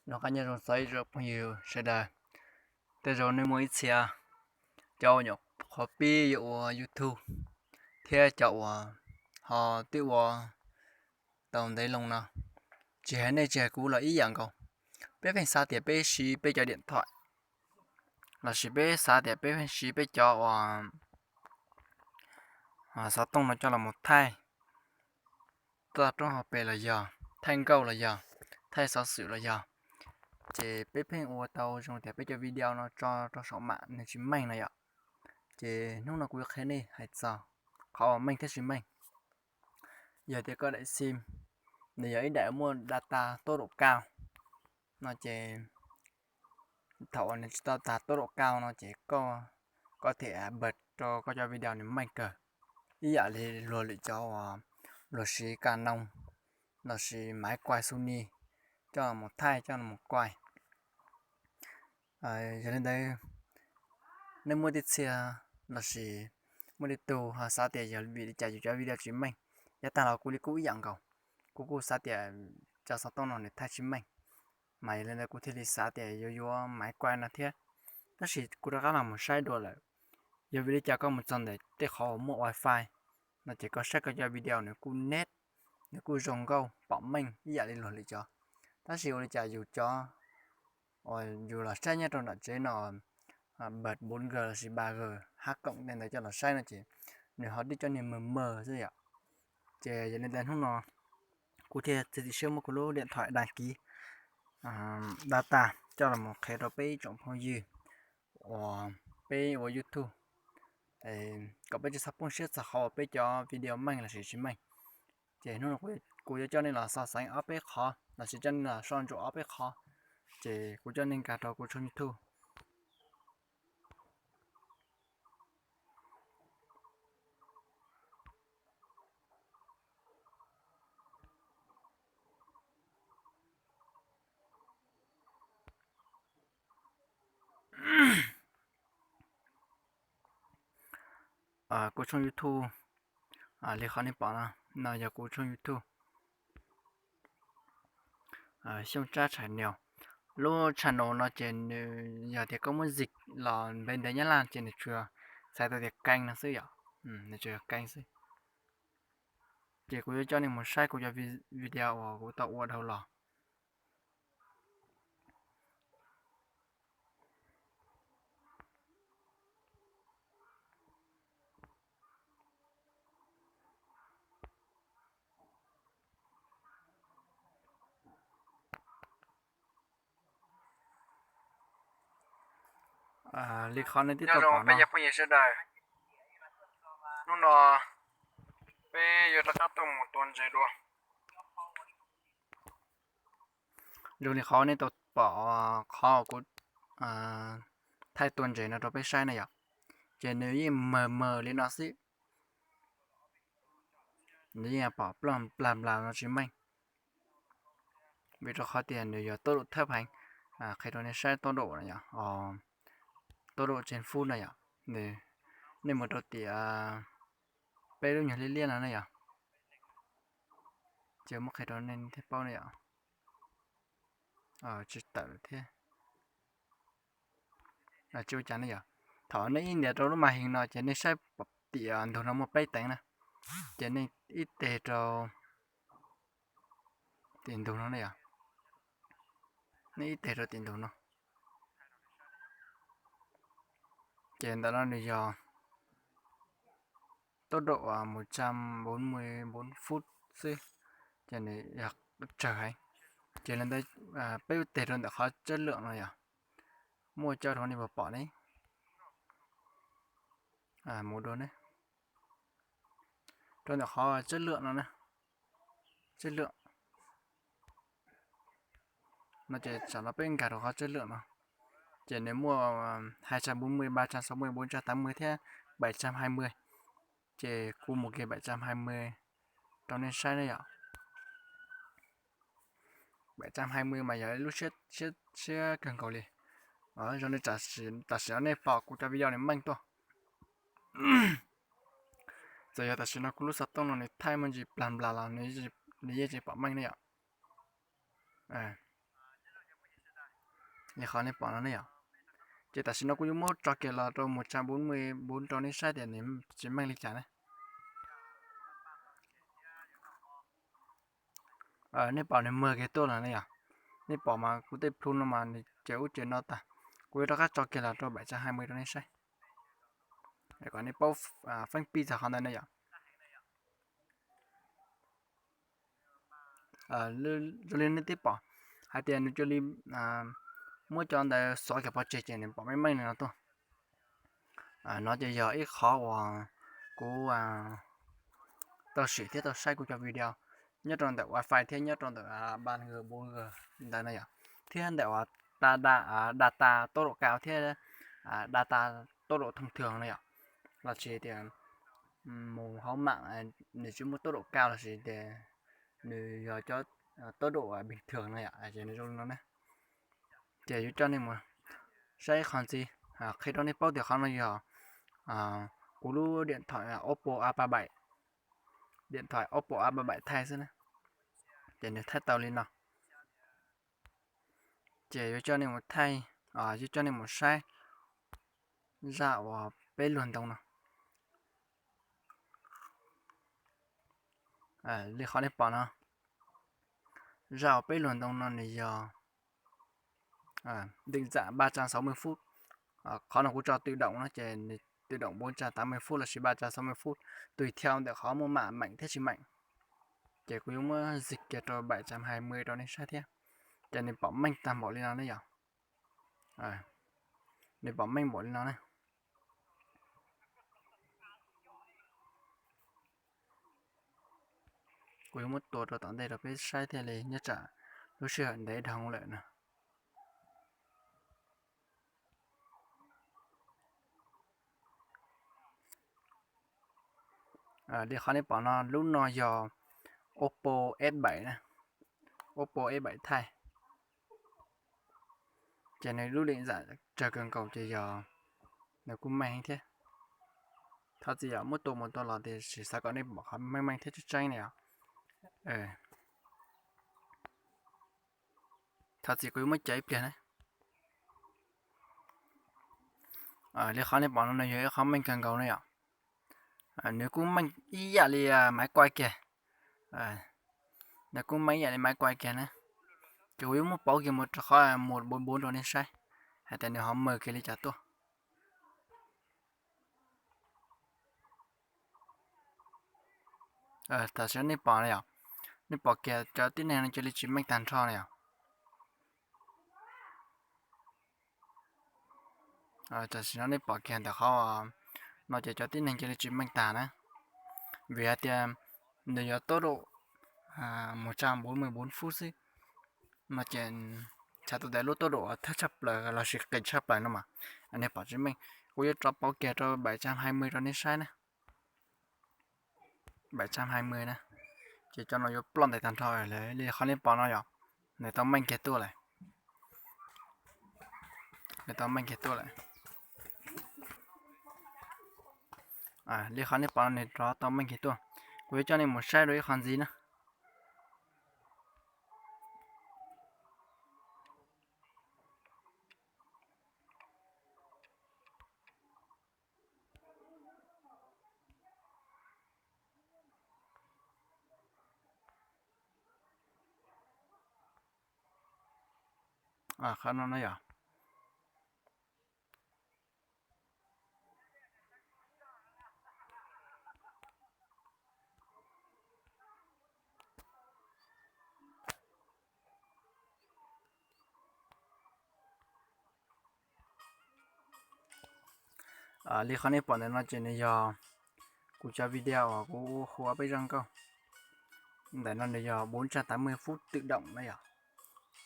Noj qab nyob zoo txog ib tsoom phooj ywg sawv daws. Tej zaum nej muaj ib txhia cov uas nyuam qhuav pib yuav ua YouTube thiab cov uas ho twb ua tau ntev loo no, tsis hais nej tsis hais kuv los ib yam nkaus. Peb pheej xav tias peb siv peb cov diam thawm lossis peb xav tias peb pheej siv peb cov uas xov tooj no coj los mus thaij toj roob hauv pes los yog thaij nkauj los yog thaij xov xwm los yog, ces peb pheej ua tau zoo tias peb cov video no tso rau saum mam nws tsis meej no yom. Ces hnub no kuv yuav qhia nej hais txog qhov uas meej thiab tsis meej. Yog tias koj daim xim nws yog ib daim muaj data tốc độ cao no ces thaum uas nws tsis tau tas tốc độ cao no ces koj có thể bật rau koj cov video nws meej kawg, ib yam li luag lwm cov uas luag siv Canon lossis máy quay Sony coj los thaij coj los quay. Yog li ntawd, nej muaj tej txhia lossis muaj tej tug ho xav tias yog vim li cas yus cov video tsis meej, yav tag los kuv li kuj ib yam nkaus, kuv kuj xav tias cov xov tooj no nws thaij tsis meej, mas yog li ntawd kuv thiaj li xav tias yuav yuav máy quay no thiab. Tab sis kuv rov qab los mus saib dua lawm, yog vim li cas koj mus txog ntawm tej qhov uas muaj wifi no ces koj saib koj cov video nws kuj nws kuj zoo nkauj pom meej ib yam li luag lwm cov. Tab sis ua li cas yus cov uas yus los saib nyob rau nram tsev no, bật bốn G lossis ba G, hab cộng tej ntawd coj los saib no ces nws ho tib cov niag mờ mờ xwb yom. Ces yog li ntawd hnub no kuv thiaj txiav txim siab muab kuv lub điện thoại đăng ký data coj los mus qhia rau peb ib tsoom phooj ywg uas peb ua YouTube, kom peb tsis txhob poob siab txog qhov uas peb cov video meej lossis tsis meej. Ces hnub no kuv yuav coj nej los so sánh ob peb qhov lossis coj nej los soj ntsuam ob peb qhov. Ces kuv coj nej nkag rau kuv tshooj YouTube. Kuv tshooj YouTube li qhov nej pom no, no yog kuv tshooj YouTube Xyooj Tsab channel. Lub channel no ces nws yog tias koj muab dịch los npe ntev Nyab Laj ces nws tsuas txhais tau tias kênh no xwb yom, nws tsuas yog kênh xwb. Ces kuv yuav coj nej mus saib kuv cov video uas kuv tau ua dhau los. Li qhov nej twb tau pom no, phooj ywg sawv daws, hnub no peb yuav rov qab tuaj mus tua ntses dua. Zoo li qhov nej tau pom qhov kuv thaij tua ntses no rau peb saib na yom, ces nws yeej mờ mờ li no xwb. Nws yeej pom ploj plag nplas no tsis meej, vim rau qhov tias nws yog tốc độ thấp heev. Qhia rau nej saib tốc độ no yom, tốc độ trên phút no yom, nej mus rau tias peb lub nyuag liab liab no na yom, ces muab qhia rau nej thiaj paub na yom. Tsis tawm lawm thiab. Tsis ua cas ne yom. Thaum nej ib ntiav rau lub màn hình no ces nej saib tias ntug no muaj peb teev na, ces nej ib teg rau tim ntug no ne yom, nej ib teg rau tim ntug no, ces ntawm no nws yog tốc độ một trăm bốn mươi bốn phút xwb, ces nws yog tsawg heev. Ces li ntawd peb ib teg rau ntawm qhov chất lượng no yom, muaj cov rau nej puas pom ne, mus dua ne, rau ntawm qhov chất lượng no na, chất lượng no ces tsam no peb nkag rau qhov chất lượng no, ces nws muaj hai trăm bốn mươi, ba trăm sáu mươi, bốn trăm tám mươi thiab bảy trăm hai mươi. Ces kuv mus kiag bảy trăm hai mươi rau nej saib ne yom. Bảy trăm hai mươi mas yog lub siab kawg nkaus li. Zoo li tam sim no nej pom kuv cov video nws meej tuaj. Txawm yog tam sim no kuv lub xov tooj no nws thaij muaj ntsis plag nplas los nws yeej tsis pom meej ne yom. li qhov nej pom no ne yom. Ces tam sim no kuv yuav muab tso kiag los rau mus tsa bốn mươi bốn rau nej saib tias nws tsis meej li cas ne. Nej pom nws mag kiag tuaj lawm ne yom. Nej pom mas kuv tej plhu no mas nws ces ub ces no tag. Kuv yuav rov qab tso kiag los rau bảy trăm hai mươi rau nej saib. Kom nej paub feeb pij txog qhov ntawd ne yom. Zoo li nej twb pom hais tias nws cia li muab cov ntawd xov kiag pov tseg ces nws pom meej meej li no tuaj. No ces yog ib qhov uas kuv tau sim thiab tau saib kuv cov video nyob rau ntawm wifi thiab nyob rau ntawm ba g bốn g ntawd no yom, thiab ntawm uas data tốc độ cao thiab data tốc độ thông thường no yom, los sis tias mus hauv mạng nws tsis muaj tốc độ cao los sis tias nws yog cov tốc độ bình thường no yom, ces nws zoo li no ne. Ces yuav coj nej mus saib ib qho ntxiv, qhia rau nej paub tias qhov no yog kuv lub điện thoại Oppo A ba bảy, điện thoại Oppo A ba bảy thaij xwb na. Ces nws thaij tau li no. Ces yuav coj nej mus thaij, yuav coj nej mus saib zaj uas peb luag ntoo no. Li qhov nej pom no, zaj uas peb luag ntoo no nws yog định dạng ba trăm sáu mươi phút. Qhov no kuv tso tự động no ces nws tự động bốn trăm tám mươi phút lossis ba trăm sáu mươi phút, tùy theo ntawm qhov muaj mạng meem thiab tsis meem. Ces kuv yuav muab zig kiag rau bảy trăm hai mươi rau nej saib thiab. Ces nws pom meej tag npaum li no ne yom. Nws pom meej npaum li no ne. Kuv yuav muab tua rau tom ntej rau peb saib thiaj li nyob tsam lub sij hawm ntev dhau lawm no. Li qhov nej pom no, lub no yog Oppo F bảy na, Oppo F bảy thaij. Ces nws lub định dạng tsawg kawg nkaus ces yog nws kuj meej heev thiab. Thov txim yom, muab tua mus tua los tiam sis xav kom nej pom qhov meej meej thiab tseeb tseeb na yom. Thov txim, kuv yuav muab ceev ib pliag na. Li qhov nej pom no nws yog ib qhov meej kawg nkaus na yom. Nws kuj meej ib yam li máy quay kiag. Nws kuj meej ib yam li máy quay kiag na. Ces kuv yuav muab pauv kiag mus rau qhov một bốn bốn rau nej saib hais tias nws ho mag kiag li cas tuaj. Tam sim no nej pom na yom, nej pom kiag cov tib neeg no cia li tsis meej tag nrho na yom. Tam sim no nej pom kiag ntawm qhov no ces cov tib neeg cia li tsis meej tag na, vim hais tias nws yog tốc độ một trăm bốn mươi bốn phút xwb, no ces txhais tau tias lub tốc độ thab tshaj plaws lossis qis tshaj plaws no mas nej pom tsis meej. Kuv yuav rov pauv kiag rau bảy trăm hai mươi rau nej saib na. Bảy trăm hai mươi na, ces cov no yuav ploj ntais tag nrho lawm. Li qhov nej pom no yom, nws tau meej kiag tuaj lawm. Nws tau meej kiag tuaj lawm. Li qhov nej pom no nws rov tau meej kiag tuaj. Kuv yuav coj nej mus saib dua ib qho ntxiv na. Qhov no no yom. Li qhov nej pom ntawm no ces nws yog kuv cov video uas kuv hu ua peb zaj nkauj. Ntawm no nws yog bốn trăm tám mươi phút tự động na yom.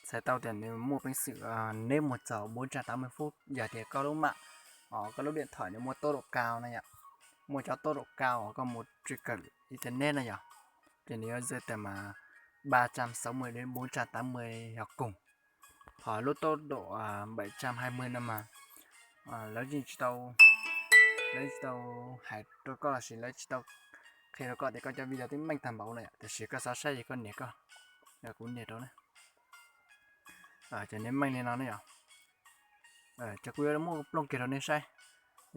Txhais tau tias nws muaj peev xwm neb mus txog bốn trăm tám mươi phút yog tias koj lub mạng, koj lub điện thoại nws muaj tốc độ cao na yom, muaj cov tốc độ cao uas koj mus truy cập internet na yom, ces nws yuav zaj tias mas ba trăm sáu mươi đến bốn trăm tám mươi yog cùng. Ho lub tốc độ bảy trăm hai mươi no mas lawv yeej tsis tau, lawv tsis tau hais rau koj lossis lawv tsis tau qhia rau koj tias koj cov video twb meej tag npaum na yom, tiam sis koj xav saib ces koj nias koj, kuv nias rau na. Ces nws meej li no ne yom. Ces kuv yuav muab plooj kiag rau nej saib,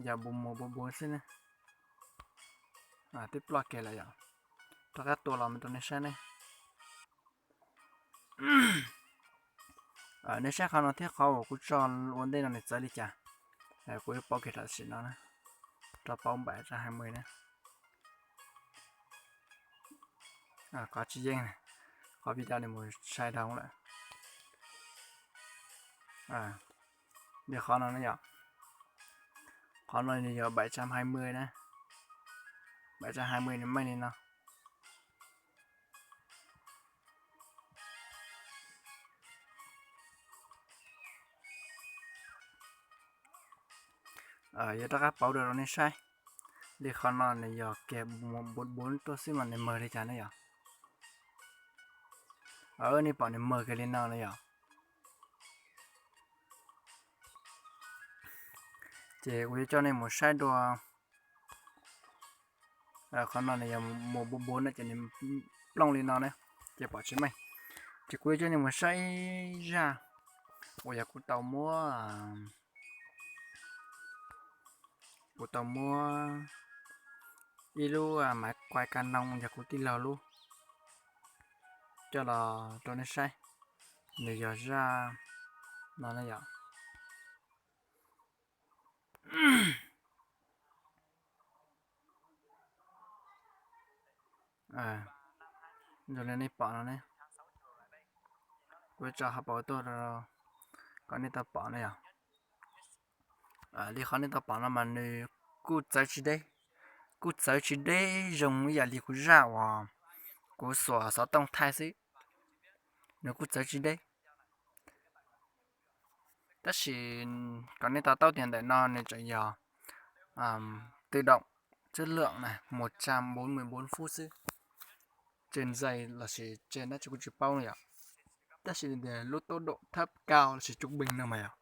yog mus mus npuv npuv xwb ne. Twb ploj kiag lawm yom. Rov qab tua los rau nej saib ne. Nej saib qhov no thiab qhov uas kuv tso ua ntej no nws txawv li cas. Kuv yuav pauv kiag tam sim no na, rau pauv npaim tsa hai mươi na. Qhov tsis yeej, qhov video nws mus sai dhau lawm. Li qhov no ne yom, qhov no nws yog bảy trăm hai mươi na, bảy trăm hai mươi nws meej li no. Yog rov qab pauv rau rau nej saib, li qhov no nws yog kiag npuv npuv tuaj xwb mas nws mawg li cas ne yom. Nej pom nws mawg kiag li no na yom. Ces kuv yuav coj nej mus saib dua. Qhov no nws yog mus npuv npuv no ces nws plooj li no ne, ces pom tsis meej. Ces kuv yuav coj nej mus saib ib zaj uas yog kuv tau muab, kuv tau muab ib lub maiv quai ka noo yog kuv tij laug lub coj los rau nej saib. Nws yog zaj no ne yom. Zoo li nej pom no ne, kuv tso hauv paus tuaj rau kom nej tau pom na yom. Li qhov nej tau pom no mas nws kuj txawv tsis deb, kuj txawv tsis deb zoo ib yam li kuv zaj uas kuv xuas xov tooj thaij xwb. Nws kuj txawv tsis deb, tab sis kom nej to taub tias ntawm no nws tseem yog tự động chất lượng này, một trăm bốn mươi bốn phút xwb. Trên dây lossis trên dab tsi kuv tsis paub no yom, tab sis tias lub tốc độ thấp cao lossis trung bình no mas yom.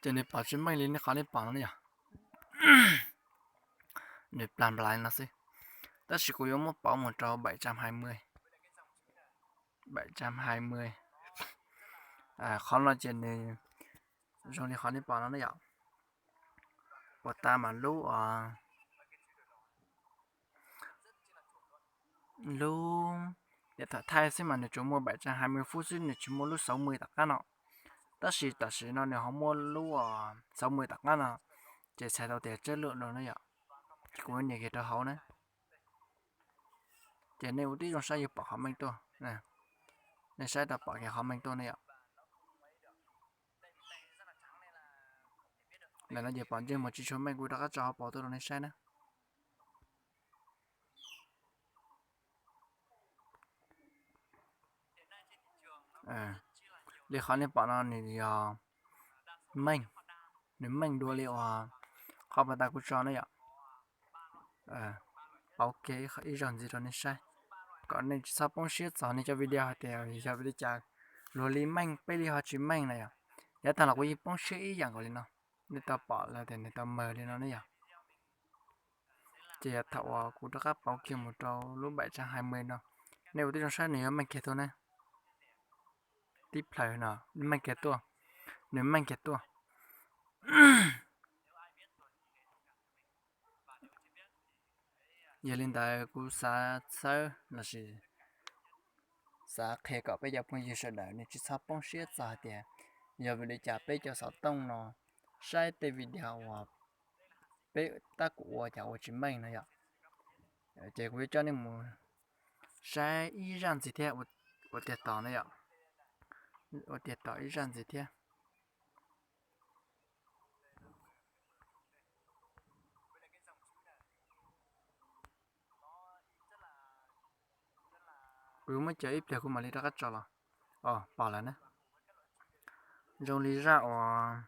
Ces nws pom tsis meej li nej qhov nej pom no ne yom. Nws plag nplais no xwb, tab sis kuv yuav muab pauv mus rau bảy trăm hai mươi, bảy trăm hai mươi. Qhov no ces nws zoo li qhov nej pom no ne yom. Puas tas mas lub, lub điện thoại thaij xwb mas nws tsuas muaj bảy trăm hai mươi phút xwb, nws tsis muaj lub sáu mươi tom qab no. Tab sis tam sim no nws ho muaj lub sáu mươi tom qab no, ces txhais tau tias chất lượng no ne yom. Kuv nias kiag rau hauv na. Ces nej ua tib zoo saib yuav pom qhov meej tuaj. Nej saib tau pom kiag qhov meej tuaj ne yom. Ntawm no ces pom ntsej muag tsis tshua meej, kuv rov qab tso hauv paus tuaj rau nej saib na. Li qhov nej pom no nws yog meej, nws meej dua li uas qhov pas tas kuv tso na yom. Pauv kiag ib zaug ntxiv rau nej saib, kom nej tsis txhob poob siab txog nej cov video hais tias yog vim li cas luag li meej peb li ho tsis meej na yom. Yav tag los kuv yeej poob siab ib yam nkaus li no, nej tau pom lawm tias nws tau mawg li no ne yom. Ces yog thaum uas kuv rov qab pauv kiag mus rau lub bảy trăm hai mươi no, nej ua tib zoo saib nws yuav meej kiag tuaj ne. Tib plaws no meej kiag tuaj, nws meej kiag tuaj. Yog li ntawd kuv xav txhawb lossis xav qhia kom peb cov phooj ywg sawv daws nej tsis txhob poob siab txog hais tias yog vim li cas peb cov xov tooj no saib tej video uas peb tab kuv ua cas ua tsis meej no yom. Ces kuv yuav coj nej mus saib ib zaj ntxiv thiab ua tiag tos na yom, ua tiag tos ib zaj ntxiv thiab. Kuv yuav muab cev ib pliag kuv mam li rov qab tso los. Os, pom lawm na. Zoo li zaj uas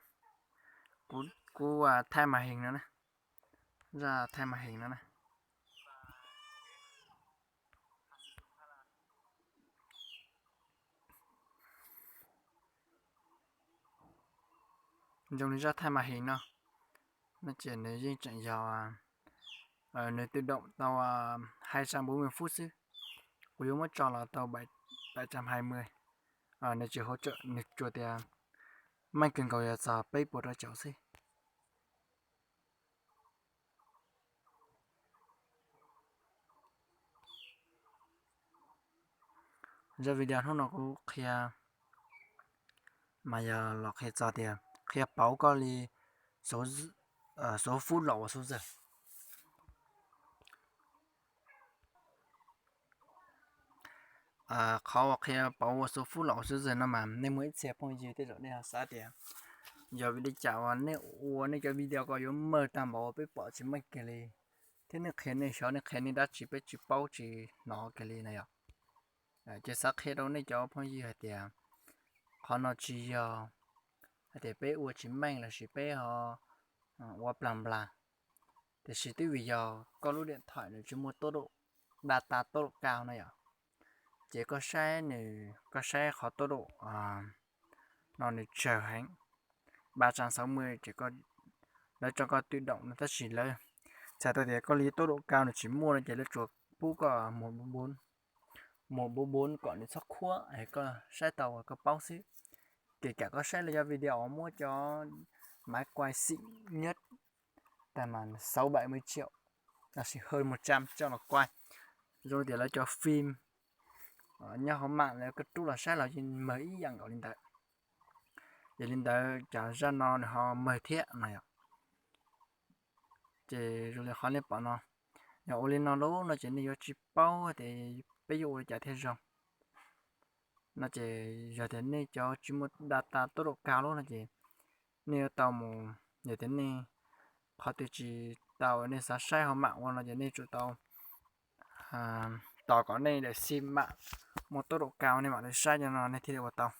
kuv, kuv thaij màn hình no na, zaj thaij màn hình no na. Zoo li zaj thaij màn hình no, no ces nws yeej tseem yog nws tự động tau hai trăm bốn mươi phút xwb. Kuv yuav muab tso los tau bảy trăm hai mươi. Nws tsis hỗ trợ, nws tsuas tias Meej kawg nkaus yog txog peb puas rau caum xwb. Zaj video hnub no kuv qhia mas yog los qhia txog tias qhia pauv koj li số phút lọc và số giờ. Qhov uas qhia pauv số phút lọc và số giờ no mas nej muaj ib txhia phooj ywg tej zaum nej ho xav tias yog vim li cas uas nej ua nej cov video ko yuav mawg tag npaum uas peb pom tsis meej kiag li, thiab nej qhia nej xyov nej qhia nej dab tsi peb tsis paub tsis hnov kiag li na yom. Ces xav qhia rau nej cov phooj ywg hais tias qhov no tsis yog hais tias peb ua tsis meej lossis peb ho ua plag nplas, tiam sis twb vim yog koj lub điện thoại nws tsis muaj tốc độ, data tốc độ cao na yom. Ces koj saib nws, koj saib qhov tốc độ no nws tsawg heev, ba trăm sáu mươi ces lawv tso koj tự động no tab sis lawv txhais tau tias koj li tốc độ cao nws tsis muaj no ces lawv tsuas pub koj một bốn, một bốn, một bốn bốn kom nws txhob khuab es koj saib tau koj paub xwb. Kể cả koj saib lawv cov video uas muab cov máy quay xịn nhất tag mas sáu bảy mươi triệu, lossis hơn một trăm triệu los quay, zoo li tias lawv cov phim nyob hauv mạng lawv koj rub los saib los yeej mawg ib yam nkaus li ntawd. Yog li ntawd cas zaj no nws ho mawg thiab no yom. Ces zoo li qhov nej pom no, yog ua li no lawm no ces nej yuav tsis paub tias peb yuav ua li cas thiaj zoo. No ces yog tias nej cov tsis muaj data tốc độ cao lawm no ces nej yuav tau mus, yog tias nej qhov twg tsis tau nej xav saib hauv mạng ua no ces nej tsum tau tos kom nej daim xim mam muaj tốc độ cao nej mam li saib cov no nej thiaj li ua tau.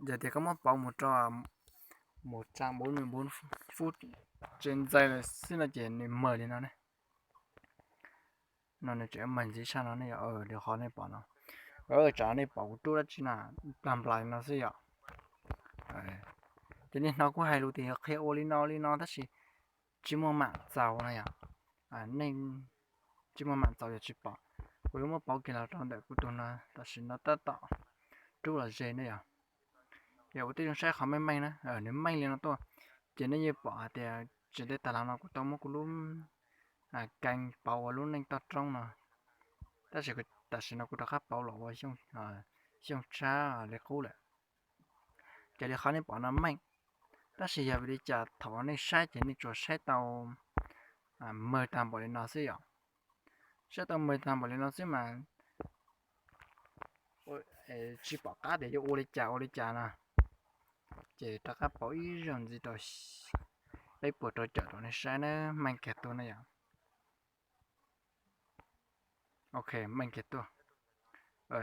Yog tias koj muab pauv mus rau một trăm bốn mươi bốn phút trên giây lawm xwb no ces nws mawg li no ne. No nws tseem mawg ntxiv tshaj no ne yom, li qhov nej pom no. Tsam nej pom kuv rub dab tsi na, plag nplas no xwb yom. Ces nej hnov kuv hais lus tias yog qhia ua li no li no tab sis tsis muaj mam txaus no yom. Nej tsis muaj mam txaus yog tsis pom. Kuv yuav muab pauv kiag los rau ntawm kuv tus no tam sim no tab tom rub los ze ne yom. Yog ua tib zoo saib qhov meej meej na, nws meej li no tuaj, ces nej yeej pom hais tias tsis ntev tas los no kuv tau muab kuv lub kênh pauv ua lub neej toj roob no, tab sis tam sim no kuv rov qab pauv los ua Xyooj Tshab li qub lawm. Ces li qhov nej pom no meej, tab sis yog vim li cas thaum nej saib ces nej tsuas saib tau mawg tag npaum li no xwb yom. Saib tau mawg tag npaum li no xwb mas tsis pom qab tias yuav ua li cas ua li cas no. Ces rov qab pauv ib zaug ntxiv rau peb puas rau caum rau nej saib na, meej kiag tuaj na yom. Ok, meej kiag tuaj.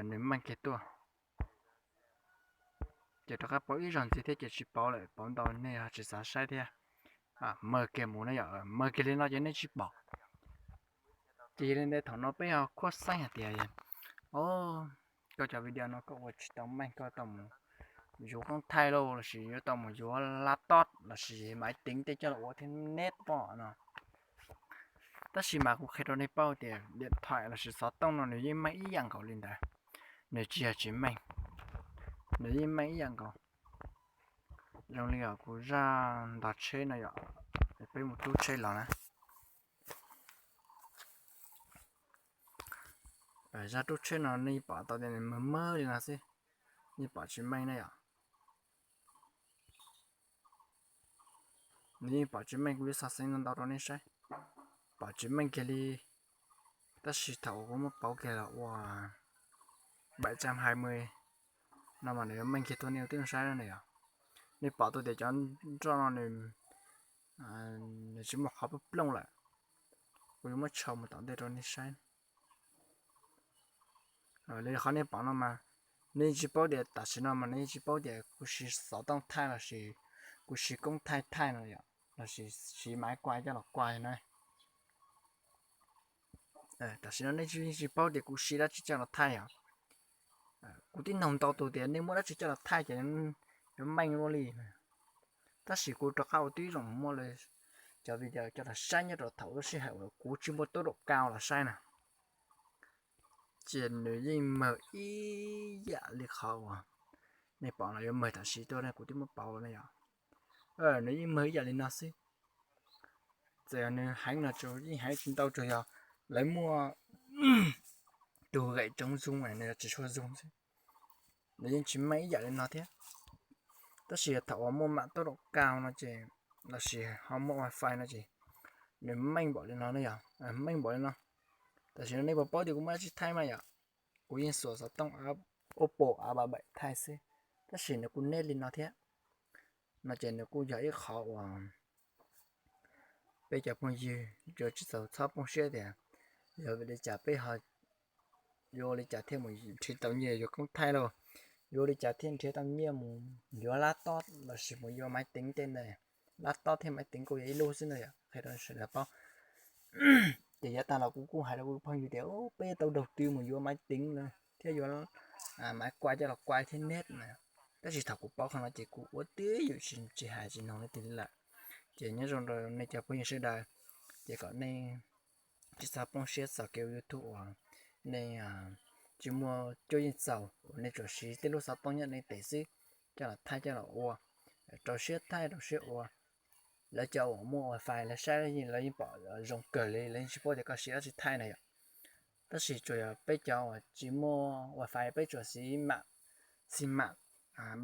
Nws meej kiag tuaj. Ces rov qab pauv ib zaug ntxiv thiab ces tsis pauv lawm, pauv ntau nej ho tsis xav saib thiab. Mawg kiag mus na yom, mawg kiag li no ces nej tsis pom. Ces yog li ntawd thaum no peb ho khuab xeeb hais tias, o, koj cov video no koj ua tsis tau meej, koj tau mus yuav koob thaij lauj lossis yuav tau mus yuav laptop lossis maiv teev tej coj los ua thiab neb pom no. Tab sis mas kuv qhia rau nej paub tias điện thoại lossis xov tooj no nws yeej meej ib yam nkaus li ntawd, nws tsis yog tsis meej, nws yeej meej ib yam nkaus. Zoo li kuv zaj ntog tsheb no yom, peb mus rub tsheb los na. Zaj rub tsheb no nej pom tau tias nws mawg mawg li no xwb, nej pom tsis meej na yom. Nws yeej pom tsis meej, kuv yuav xa xeev ntau ntau rau nej saib, pom tsis meej kiag li. Tab sis thaum uas kuv muab pauv kiag los ua bảy trăm hai mươi no mas nws yuav meej kiag tuaj, nej ua tib zoo saib na yom. Nej pom tau tias cov nroj no nws tsis muaj qhov plooj plooj lawm. Kuv yuav muab tshau mus tom ntej rau nej saib. Li qhov nej pom no mas nej yeej tsis paub tias tam sim no mas nej yeej tsis paub tias kuv siv xov tooj thaij lossis kuv siv koob thaij thaij no yom, lossis siv maiv kuai coj los kuai na. Tam sim no nej yeej tsis paub tias kuv siv dab tsi coj los thaij yom. Kuv tib nug ntau tus tias nej muab dab tsi coj los thaij ces yuav meej ua luaj li. Tab sis kuv rov qab ua tib zoo muab lawv cov video coj los saib nyob rau thaum lub sij hawm uas kuv tsis muaj tốc độ cao los saib na, ces nws yeej mawg ib yam li qhov uas Nej pom los yuav mag tam sim tuaj ne, kuv twb muab pauv ne yom. Nws yeej mag ib yam li no xwb. Txawm yog nws heev no tsuas yeej heev tsis ntau, tsuas yog lawv muaj tus gem tsoov zoom, nws tsis tshua zoom xwb. Nws yeej tsis meej ib yam li no thiab. Tab sis thaum uas muaj mam tốc độ cao no ces, lossis ho muaj wifi no ces nws meej npaum li no ne yom, meej npaum li no. Tam sim no nej puas paub tias kuv muaj dab tsi thaij mas yom? Kuv yeej xuas xov tooj Oppo A ba bảy thaij xwb, tab sis nws kuj neb li no thiab. No ces nws kuj yog ib qhov uas peb cov phooj ywg yuav tsis txhob poob siab tias yog vim li cas peb ho yuav ua li cas thiaj mus nrhiav tau nyiaj yuav koob thaij lauj, yuav ua li cas thiaj nrhiav tau nyiaj mus yuav lab tob lossis mus yuav maiv teev tej ntawd. Lab tob thiab maiv teev kuj yog ib lub xwb no yom, qhia rau sawv daws paub. Ces yav tag los kuv kuj hais rau kuv phooj ywg tias peb tau raug tw mus yuav maiv teev thiab yuav maiv kuai coj los kuai thiab neb na. Tab sis thaum kuv paub qhov no ces kuv ua twb ywm tsis hais tsis nug leej twg li lawm. Ces nyob zoo rau nej cov phooj ywg sawv daws, ces kom nej tsis txhob poob siab txog kev ua YouTube uas nej tsis muaj cuab yeej txaus uas nej tsuas siv tej lub xov tooj nyob nej tes xwb coj los thaij coj los ua, rau siab thaij rau siab ua. Lawv cov uas muaj wifi lawv saib lawv yeej pom zoo kawg li, lawv yeej tsis paub tias koj siv dab tsi thaij na yom. Tab sis tsuas yog peb cov uas tsis muaj wifi peb tsuas siv mam, xi mam,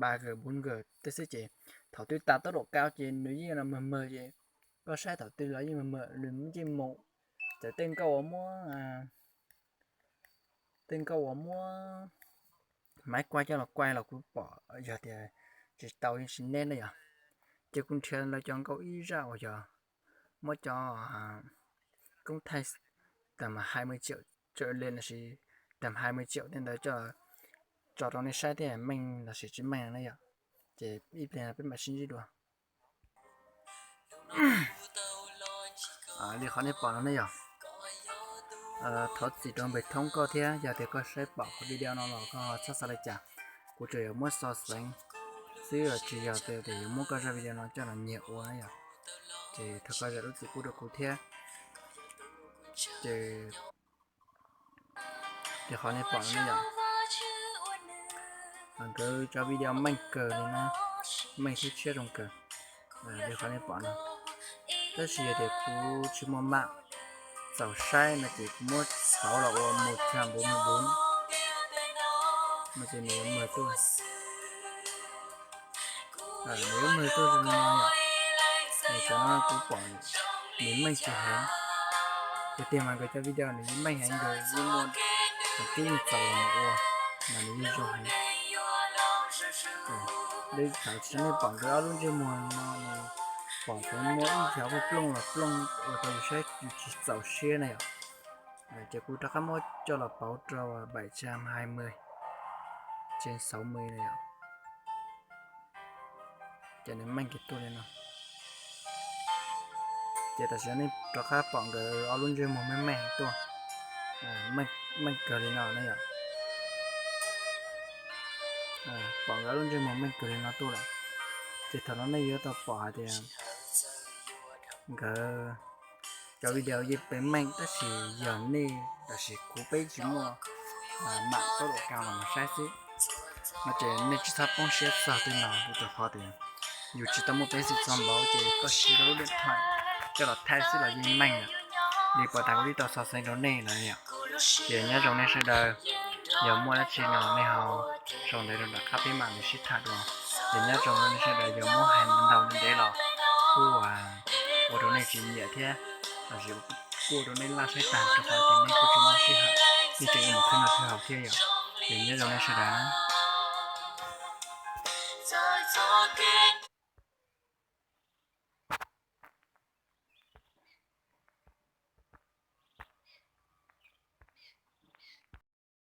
ba G bốn G tej xwb ces thaum twg tas tốc độ cao ces nws yeej los mag mag ces koj saib thaum twg los yeej mag mag, nws yeej mus. Txawm tej nkauj uas muab, tej nkauj uas muab maiv kuai coj los kuai los kuv pom yog tias tsis tau yeej tsis neb ne yom. Ces kuv nrhiav lawv cov nkauj ib zaj uas yog muab cov koob thaij tag mas hai mươi triệu trở lên lossis tag mas hai mươi triệu tej ntawd coj tso rau nej saib thiab meej lossis tsis meej ne yom. Ces ib pliag peb mam sib ntsib dua. Li qhov nej pom no ne yom. Thov txim rau npe thoob koj thiab, yog tias koj saib pom kuv video no los koj txhob xav li cas. Kuv tsuas yog muab so xeev xwb, tsis yog tias yuav muab koj zaj video no coj los nyiag ua na yom. Ces thov koj zam lub txim pub rau kuv thiab. Ces li qhov nej pom no ne yom. Nkawd cov video meej kawg li na, meej thiab tshiab zoo kawg li qhov nej pom no. Tab sis yog tias kuv tsis muaj mam txaus saib no ces kuv muab pauv los ua mus txog npuv mus npuv no ces nws yuav mag tuaj. Nws yuav mag tuaj zoo li no yom. Nws cov no kuv pom nws meej tsis heev. Tiag tiag mas nkawd cov video nws yeej meej heev, nkawd yeej muaj, nws twb yeej txaus los mus ua mas nws yeej zoo heev. Li thaum tsis nej pom nkawd ob lub ntsej muag no, pom txawm muaj ib cov plooj los plooj ua rau yus saib yus tsis txaus siab na yom. Ces kuv rov qab muab coj los pauv rau bảy trăm hai mươi trên sáu mươi na yom. Ces nws meej kiag tuaj li no. Ces tam sim no nej rov qab pom nkawd ob lub ntsej muag meej meej tuaj, meej kawg li no na yom. Pom nkawd ob lub ntsej muag meej kawg li no tuaj lawm. Ces thaum no nej yuav tau pom hais tias nkawd cov video yeej pem meej tab sis yog nej, tab sis kuv peb tsis muaj mam tốc độ cao los mus saib xwb. No ces nej tsis txhob poob siab txog tej no, vim rau qhov tias yus tsis tau muaj peev xwm txog npaum ces koj siv koj lub điện thoại coj los thaij xwb los yeej meej lawm. Li puas tas kuv twb tau so xeev rau nej lawm yom. Ces nyob zoo nej sawv daws, yog muaj dab tsi no nej ho sau ntawv rau nram qab peb mam li sib tham dua. Ces nyob zoo nej sawv daws, yog muab hais ntau ntev los kuj ua rau nej tsis nyiam thiab, los sis kuj ua rau nej laj saib tag rau qhov tias nej kuj tsis muaj sij hawm, nej tseem yuav mus khwb noj khwb haus thiab yom. Ces nyob zoo nej sawv daws na.